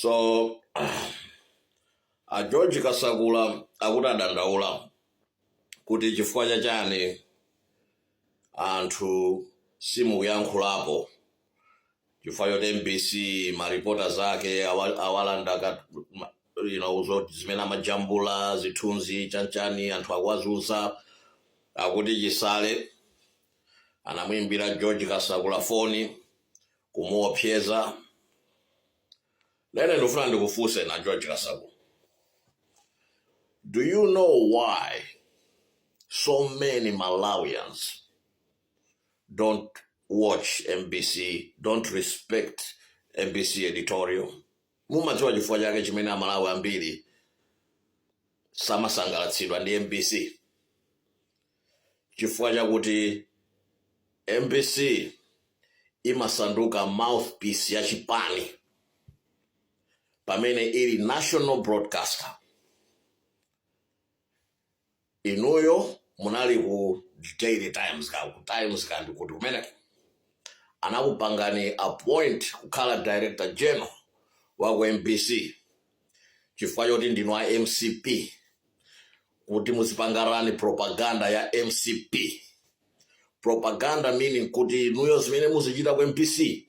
So a George Kasakula akuti adandaula kuti chifukwa chachani anthu simukuyankhulapo chifukwa choti MBC ma reporters ake awalanda zimene amajambula, zithunzi, chanchani, anthu akuwazunza. Akuti Chisale anamuimbira George Kasakula foni kumuopseza. Lene ndikufuna ndikufunse na George Kasakula, do you know why so many Malawians don't watch MBC, don't respect MBC editorial? Mumadziwa chifukwa chake chimene Amalawi ambiri samasangalatsidwa ndi MBC? Chifukwa chakuti MBC imasanduka mouthpiece ya chipani pamene ili national broadcaster. Inuyo munali ku Daily Times ka ku Times kandi kuti kumene anakupangani appoint kukhala director general wa ku MBC chifukwa choti ndinu a MCP, kuti muzipanga run propaganda ya MCP. Propaganda meaning kuti inuyo zimene muzichita ku MBC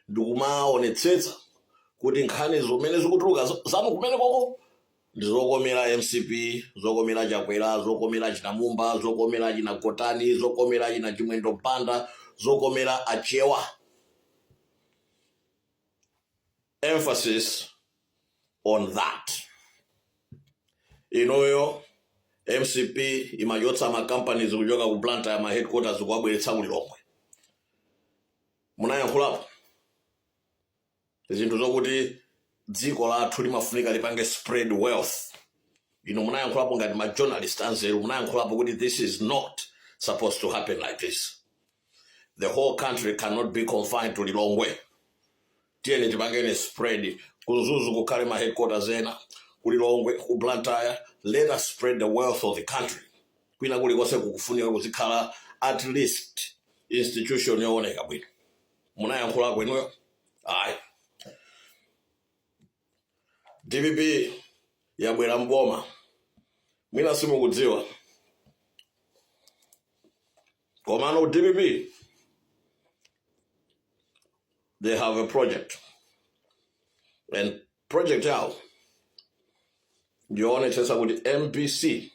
ndikumaonetsetsa kuti nkhani zimene zikutuluka zanu kumene koko ndizokomera MCP, zokomera Chakwera, zokomera Chinamumba, zokomera Chinagotani, zokomera China Chimwendo Banda, zokomera Achewa. Emphasis on that. Inuyo MCP imachotsa ma companies kuchoka ku Blantyre, ma headquarters, kuwabweretsa ku Lilongwe. Munayankhulapo zinthu zokuti dziko lathu limafunika lipange spread wealth? Ino munayankhulapo ngati ma journalist anzeru? Munayankhulapo kuti this is not supposed to happen like this, the whole country cannot be confined to Lilongwe, tiyeni tipangene spread, ku Mzuzu kukhale ma headquarters ena, ku Lilongwe, ku Blantyre, let us spread the wealth of the country. Kwina kulikonse kukufunika kuzikhala at least institution yooneka bwino. Munayankhulako inuyo? Ayi. DPP yabwera mboma, mwina simukudziwa, komano DPP, they have a project, and project yawo ndioonetsetsa kuti MBC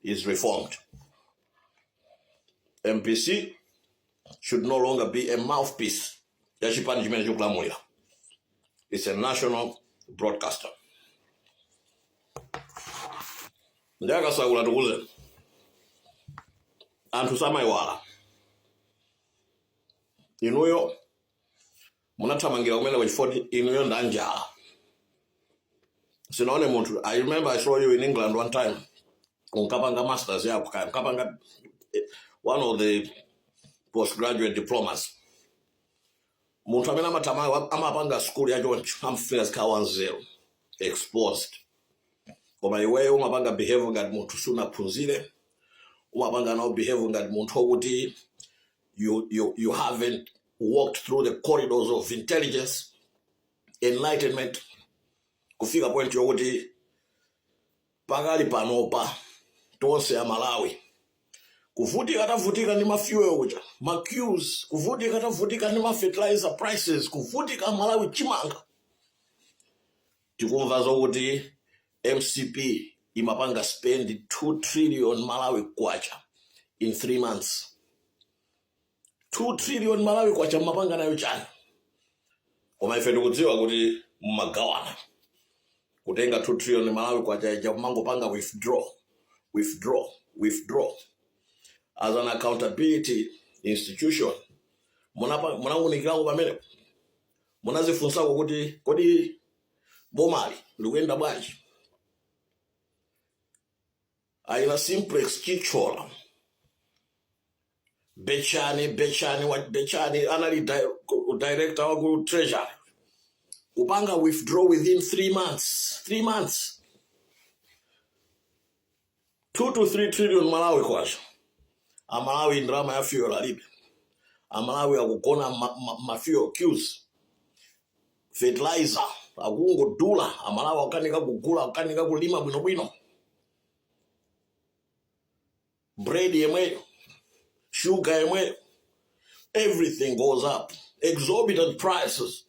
is reformed. MBC should no longer be a mouthpiece ya chipani chimene chikulamulira. It's a national broadcaster. Ndi a Kasakula, tikuze anthu samayiwala. Inuyo munathamangira kumene chifukwa inuyo ndanjala. Sinaone munthu. I remember I saw you in England one time, unkapanga masters yako kaya unkapanga one of the postgraduate diplomas. Munthu amene amathamanga amapanga school yachoncho amafika zikhala wanzeru, exposed, koma iweyo umapanga behave ngati munthu sunaphunzire, umapanga nawo behave ngati munthu wokuti you haven't walked through the corridors of intelligence, enlightenment, kufika point yokuti pakali panopa tonse Amalawi kuvutika, tavutika ndi ma fuel kuja, ma queues, kuvutika, tavutika ndi ma fertilizer prices, kuvutika Malawi chimanga. Tikumva zokuti MCP imapanga spend 2 trillion Malawi kwacha in 3 months. 2 trillion Malawi kwacha mmapanga nayo chani? Koma ife tikudziwa kuti mmagawana, kutenga 2 trillion Malawi kwacha ija kumangopanga withdraw, withdraw, withdraw. As an accountability institution, munawunikirako pamene munazifunsako kuti kodi bomali likuyenda bwanji? Aina Simplex Chithyola, Bechani, Bechani wa Bechani anali director wa ku Treasury, kupanga withdraw within 3 months, 3 months, 2 to 3 trillion Malawi kwacha. Amalawi ndalama ya fuel alibe. Amalawi akugona ma fuel queues. Fertilizer akungodula, Amalawi akukanika kugula, akukanika kulima bwinobwino. Bread yemweyo, sugar yemweyo, everything goes up, exorbitant prices,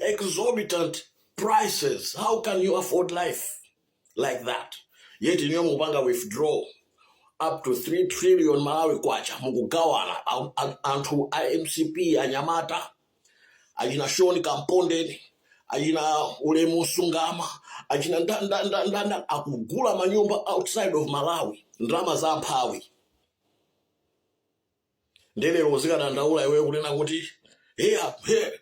exorbitant prices. How can you afford life like that? Yet inuyo mukupanga withdraw up to 3 trillion Malawi kwacha, mukugawana anthu a MCP, anyamata achina Sean Kampondeni, achina Ulemu Sungama, achina ndandandandanda, akugula manyumba outside of Malawi, ndalama za amphawi. Nde lero uzikadandaula iweyo kunena kuti heya he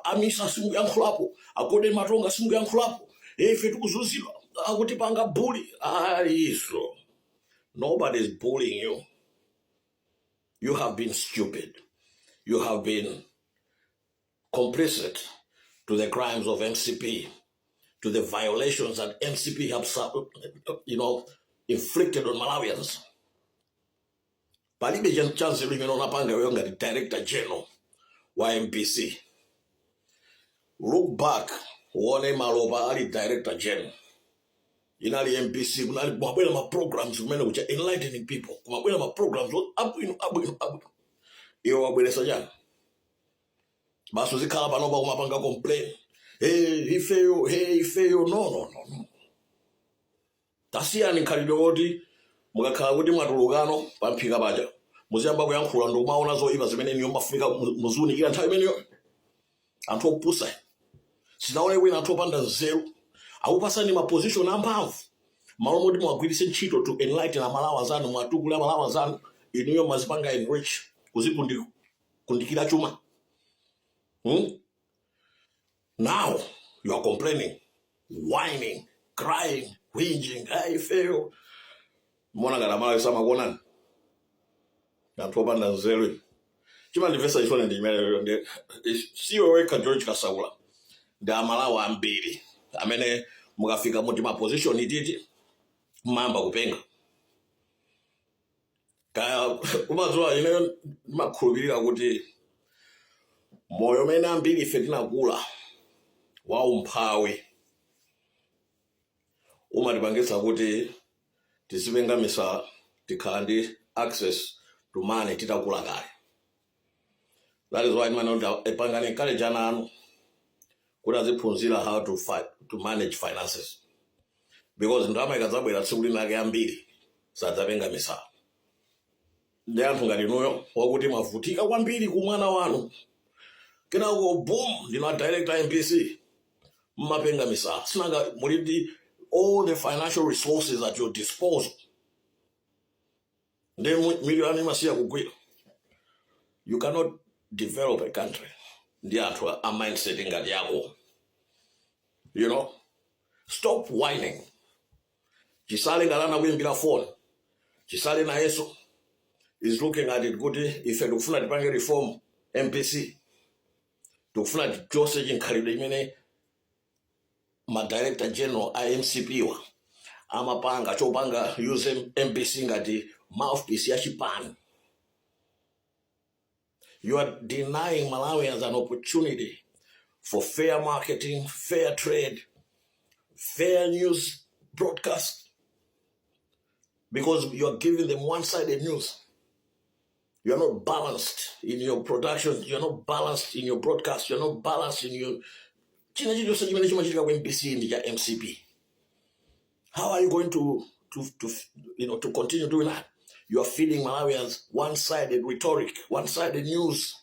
amisa simukuyankhulapo, akode Matonga simukuyankhulapo, hey, ife tikuzunzidwa, akutipanga bully. Ayiso, nobody is bullying you. You have been stupid. You have been complicit to the crimes of MCP, to the violations that MCP have inflicted on Malawians. Palibe chanzeru imene unapanga iweyo ngati director general wa MBC. Look back uone Malopa ali director general, inali MBC, kunali kumabwera ma programs kumene kucha enlightening people, kumabwera ma programs abwino abwino abwino. Iwe wabweresa chani? Basi uzikhala panopa kumapanga complain, "Hey, ifeyo, hey, ifeyo." No, no, no, no. Tasiyani nkhalidwe woti mukakhala kuti mwatulukano pamphika paja, muziyamba kuyankhula ndikumaona zoyipa zimene niyo mafunika muziunikira nthawi imeneyo. Anthu opusa, sinaone kwina anthu opanda nzeru. Akupasani ma position amphamvu, malo moti muwagwiritse ntchito to enlighten Amalawi anzanu, mwatukule Amalawi anzanu, inuyo mazipanga enrich, kuzikundikira chuma, Now you are complaining, whining, crying, whinging, "Hey, ifeyo." Mona ngati Amalawi samakuonani, anthu opanda nzeru. Chimandimvetsa chisoni ndi chimeneyo. Siwe wekha, George Kasakula, ndi Amalawi ambiri amene mukafika muti ma position ititi mmayamba kupenga. Kaya umadziwa, ineyo ndimakhulupirira kuti moyo umene ambiri ife tinakula waumphawi umatipangitsa kuti tizipenga misala, tikhala ndi access to money titakula kale. That is why ndimanena, pangani encourage ana anu kuti aziphunzira how to fight, to manage finances, because ndalama ikadzabwera tsiku linake, ambiri sadzapenga misala. Ndi anthu ngati inuyo wakuti mwavutika kwambiri ku mwana wanu, kenako boom, ndinu a director MBC, mmapenga misala. Sinanga muli ndi all the financial resources at your disposal, ndi miliyoni imasiya kugwira. You cannot develop a country ndi anthu a mindset ngati yako. Stop whining. Chisale ngati anakuyimbira phone, Chisale nayenso is looking at it kuti ife tikufuna tipange reform MBC, tikufuna tichose chinkhalidwe chimene ma director general a MCP wa amapanga, chopanga use MBC ngati mouthpiece ya chipani. You are denying Malawians an opportunity for fair marketing, fair trade, fair news broadcast, because you are giving them one-sided news. You are not balanced in your production. You are not balanced in your broadcast. You are not balanced in your china chilichonse chimene chimachitika ku MBC ndi cha MCP. How are you going to continue doing that? You are feeding Malawians one-sided rhetoric, one-sided news.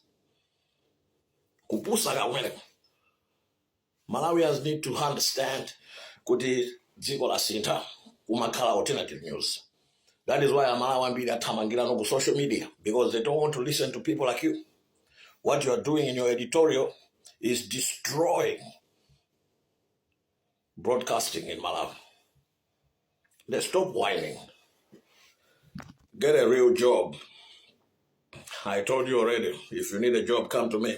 Kupusa kakumeneko. Malawians need to understand kuti dziko lasintha, kumakhala alternative news. That is why Amalawi ambiri athamangirano ku social media, because they don't want to listen to people like you. What you are doing in your editorial is destroying broadcasting in Malawi. Let's stop whining. Get a real job. I told you already, if you need a job, come to me.